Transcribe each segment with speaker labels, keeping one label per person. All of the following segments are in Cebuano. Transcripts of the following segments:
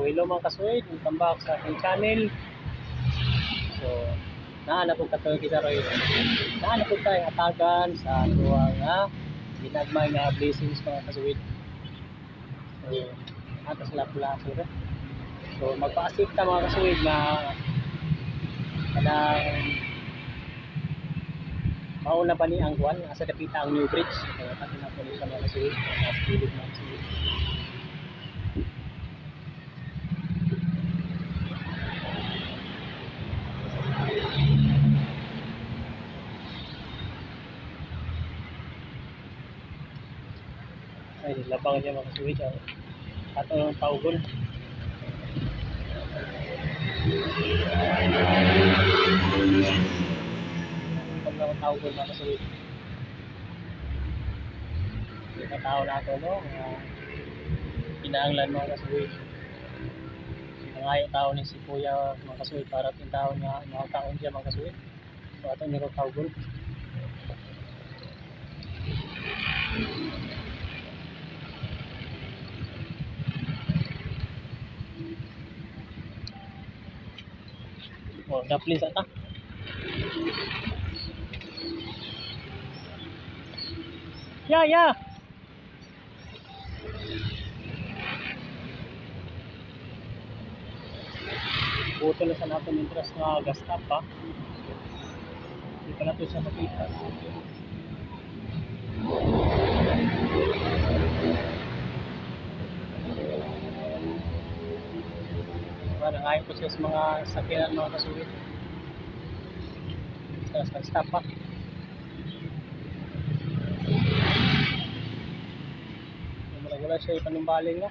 Speaker 1: Hello mga kasuwid, welcome back sa aking channel. So, nahanap po katoy kita roy. Nahanap po tayo hatagan sa tuwa nga ginagmay nga blessings mga kasuwid. So, atas lapu-lapu ra. So, magpaasik ta mga kasuwid na kanang mauna pa ni ang kuan asa dapita ang new bridge. So, ato na po ni siya mga kasuwid, nasa gilid mga kasuwid. Ay, labang niya mga kasuwid. Ato ng tawgon. Pag lang tawgon mga kasuwid. Hindi ka tao na ito, no? Mga kinahanglan mga kasuwid. Nangayo tao ni si Kuya mga kasuwid para ting tao nga mga kaon siya mga kasuwid. So ato niya tawgon. Oh, daplin sa ta. Ya, ya. Buto na sa natin interest nga gas stop pa. Hindi pa natin siya makita. Parang ayaw ko siya sa mga sakyanan mga kasuwit. Sa stop pa. Wala wala siya ipanumbaling no.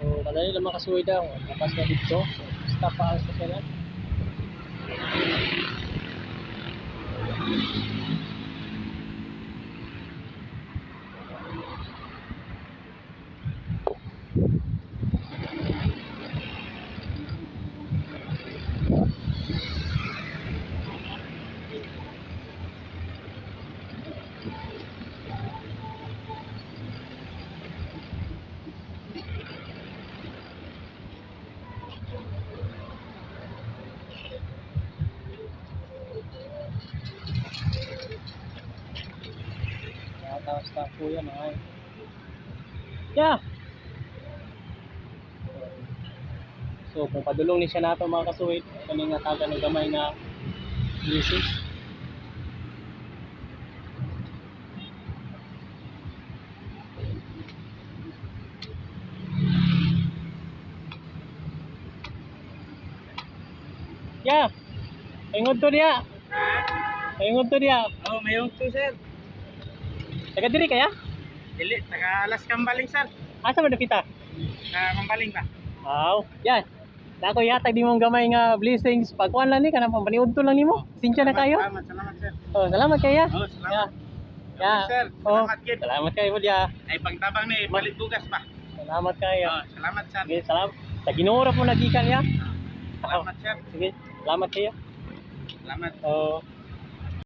Speaker 1: So kadali lang mga kasuwid daw. Lapas na dito. So, stop pa ang sakyanan. Kaya stop po yan. Ay. Yeah! So kung padulong ni siya nato mga kasuwit, kani nga taga ng gamay nga blessings. Yeah. Ingon to niya. Ingon to niya.
Speaker 2: Oh, mayong to, sir.
Speaker 1: Taga diri kaya?
Speaker 2: Dili, taga alas Kambaling, sir.
Speaker 1: Asa man dapita?
Speaker 2: Na Kambaling ba?
Speaker 1: Aw, yan. Dako yatag di mong gamay nga blessings. Pagkuan lang ni kanang pamaniudto lang nimo. Sinsya na kayo.
Speaker 2: Salamat, salamat, sir.
Speaker 1: Oh, salamat kaya.
Speaker 2: Oh, salamat.
Speaker 1: Yeah.
Speaker 2: Sir,
Speaker 1: Oh,
Speaker 2: salamat gid.
Speaker 1: salamat kayo ya.
Speaker 2: Ay pagtabang ni palit bugas pa.
Speaker 1: Salamat kayo.
Speaker 2: Oh, salamat, sir.
Speaker 1: Sige, salamat. Sa Ginoo ra po nagikan ya.
Speaker 2: Salamat, sir.
Speaker 1: Sige, salamat kayo.
Speaker 2: Salamat.
Speaker 1: Oh.